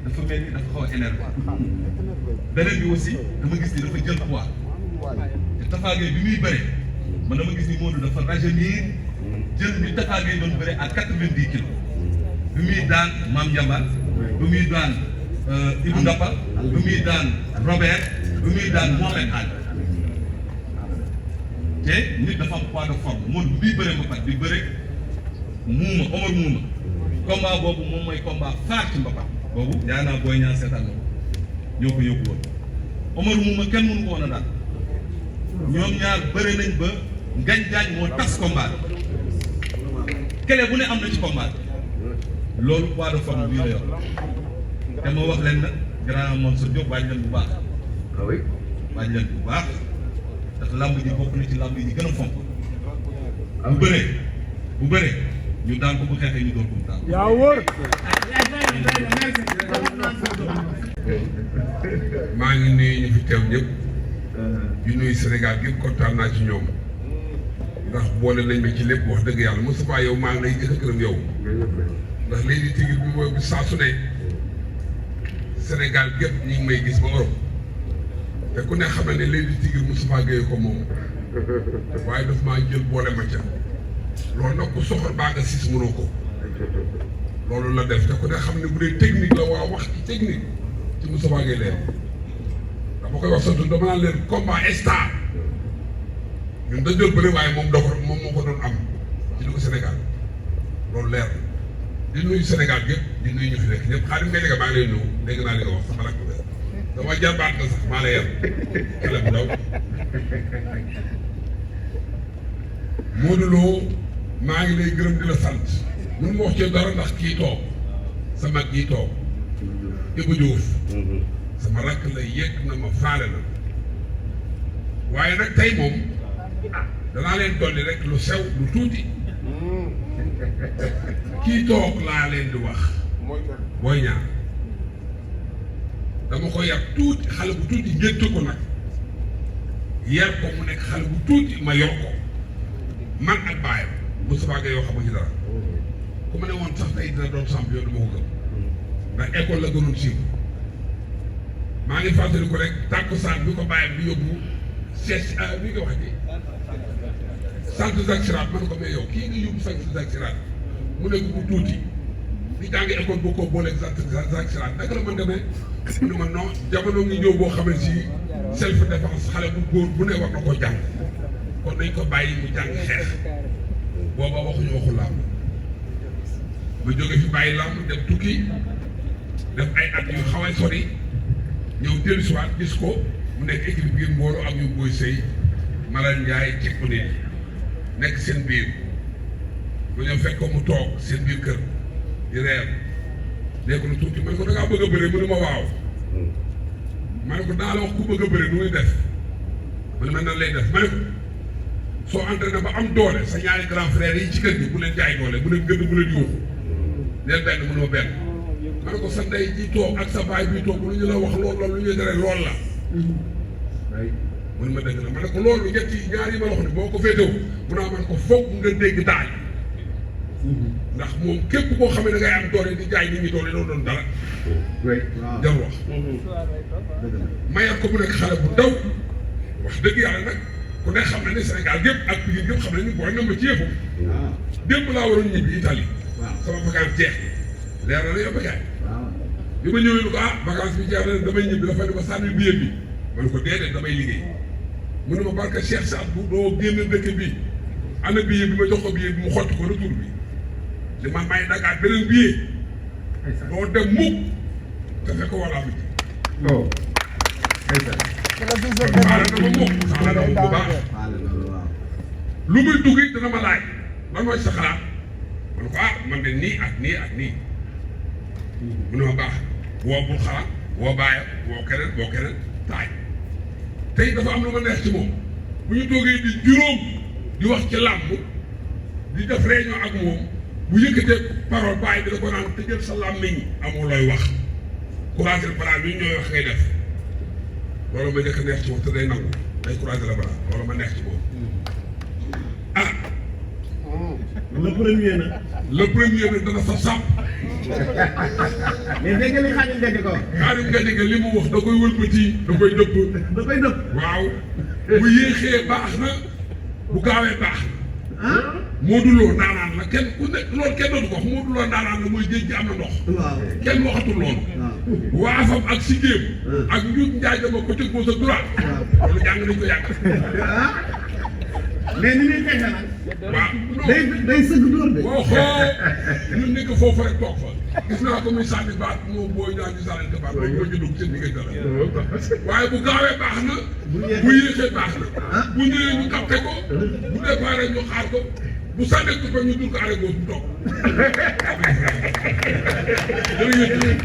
dafa mel ni dafa xaw a énervé beneen bi aussi dama gis ni dafa jël poids te Tapha Gueye bi muy bëre man dama gis ni Modou dafa rajeunir jël ni Tapha Gueye doon bëre à 90 kilos bi muy daan Mame Ndiambal bi muy daan Ibou Ndapal bi muy daan Robert bi muy daan Mohamed Ali te nit dafa am poids de forme Modou bi muy bëre mbapat di bëre muuma Omar muuma combat boobu moom mooy combat phare ci mbapat boobu yaa naa booy ñaan seetaan na ñoo ko yóbbu woon Omar muuma kenn mënu ko woon a daal ñoom ñaar bëre nañ ba ngañ jaañ moo tas combat kele bu ne am na ci combat loolu poids de forme bii la yor te ma wax leen nag grand Mansour Diop wàññi leen bu baax wàññi leen bu baax ndax làmb ji bokk na ci làmb yi ñu gën a fonk bu bëree ñu daan ko bu xeexee ñu doon ko mu daan yaa wóor maa ngi nuyu ñu fi teew ñëpp di nuyu Sénégal gi kontaan naa ci ñoom ndax boole nañ ma ci lépp wax dëgg yàlla Moustapha yow maa ngi lay jëkk gërëm yow ndax léegi tigir bi mooy bi saa su ne Sénégal gépp ñi ngi may gis ba Europe te ku ne xam ne léegi tigir Moustapha Gueye ko moom waaye daf maa jël boole ma ca loolu nag ku soxor baa nga siis mënoo ko loolu la def te ku ne xam ne bu dee technique la waa wax ci technique ci Moustapha Gueye leen dama koy wax sa dama naan leen combat star ñun dañ jël bëri waaye moom moom moo ko doon am ci dugg Sénégal loolu leer di nuyu Sénégal yëpp di nuyu ñu fi nekk ñëpp Khadim Gadiaga maa ngi lay nuyu dégg naa li nga wax sama rakk la dama jarbaat na sax maa la yar xale bu ndaw Modou Lo maa ngi lay gërëm di la sant mun ma wax ci dara ndax kii toog sa mag kii toog Ibou Diouf sama rakk la yegg na ma faale na waaye nag tey moom danaa leen dolli rek lu sew lu tuuti kii toog laa leen di wax Boy Niang dama ko yar tuuti xale bu tuuti ngénte ko nag yar ko mu nekk xale bu tuuti ma yor ko man ak baayam Moustapha Gueye yoo xam ci dara ku ma ne woon sax tey dina doon champion dama ko gëm ndax école la gënoon siiw maa ngi fàttali ko rek tàkkusaan bi ko bàyyam bi yóbbu bi nga wax ji centre Jacques Chirac man ko mais yow kii nga yóbbu centre Jacques Chirac mu nekk bu tuuti di jàng école boo ko booleeg centre Jacques Chirac naka la mën demee mu ne ma non jamono ngi ñëw boo xam ne si self défense xale bu góor bu ne war na koo jàng kon nañ ko bàyyi mu jàng xeex booba waxuñu waxu làmb ma jóge fi bàyyi làmb dem tukki def ay at yu xaw a sori ñëw dellu si waat gis ko mu nekk équipe bi mbooloo ak ñu Boy Sey Malal Ndiaye ceeb bu nekk seen biir bu ñëw fekk ko mu toog seen biir kër di reer nekk lu tuuti ma ne ko da ngaa bëgg a bëre mu ne ma waaw ma ne ko daa la wax ku bëgg a bëre nu muy def ma ne ma nan lay def ma ne ko soo entraîné ba am doole sa ñaari grand frère yi ci kër gi bu leen jaay doole bu leen gëdd bu leen yuuxu leen benn mu ne ma benn ma ne ko sa ndey ji toog ak sa baay bi toog lu ñu la wax lool lu ñuy dere lool la mu ne ma dëgg la ma ne ko loolu ñetti ñaar yi ma wax ne boo ko féetewu mu naa man ko foog nga dégg daaj ndax moom képp koo xam ne da ngay am doole di jaay nit ñi doole loolu doon dara jar wax ma yar ko mu nekk xale bu ndaw wax dëgg yàlla nag ku ne xam na ne Sénégal gépp ak Pikine gépp xam nañu booy na ma ci yëfu démb laa waroon ñibbi Italie sama vacance jeex leer na la yow bakaay bi ma ñëwee lu ko vacance bi jeex na damay ñibbi dafa ne ma sànni billet bi ma ne ko déedéet damay liggéey mu ne ma barka Cheikh Saad bu doo génn dëkk bi ana billet bi ma jox ko billet bi mu xotti ko retour bi li man may dagaat beneen billet doo dem mukk te fekk wala bi maala dama mukk saala dama bu baax lu muy dugg it dana ma laaj lan mooy sa xalaat ma ne ko man de nii ak nii ak nii mu ne ma baax woo bul xalaat woo bàyyam woo keneen taaj tey dafa am lu ma neex ci moom bu ñu toogee di juróom di wax ci làmb di def réunion ak moom bu yëkkatee parole bàyyi bi da ko naan tëjal sa làmmiñ amoo looy wax courage balaa bi ñooy wax ngay def loolu ma njëkk a neex ci moom te day nangu day courage la balaa loolu ma neex ci moom le premier nag dana saf sàpp mais dégg nga li Khadim Gadiaga ko. Khadim Gadiaga li mu wax da koy wëlbati da koy dëpp. da koy dëpp. waaw bu yéexee baax na bu gaawee baax na. Modou Lo ndaanaan la kenn ku nekk loolu kenn dootu ko wax Modou Lo ndaanaan la mooy géej gi am na ndox. waaw kenn waxatul loolu. waafam ak sigéem. ak njuut njaay dama côté gauche ak droite. loolu jàng nañ ko yàgg. mais ni muy xeexe nag. waaw day sëgg dóor de. boo xoo ñun nekk foofu rek toog fa gis naa ko muy sànni baat moom booy ñaan di sànni baat moom moo ci dugg seen diggante la waaye bu gaawee baax na bu yéexee baax na bu ñëwee ñu capté ko bu déparé ñu xaar ko bu sànnee ko fa ñu dul ko arrêté bu toog jërëjëf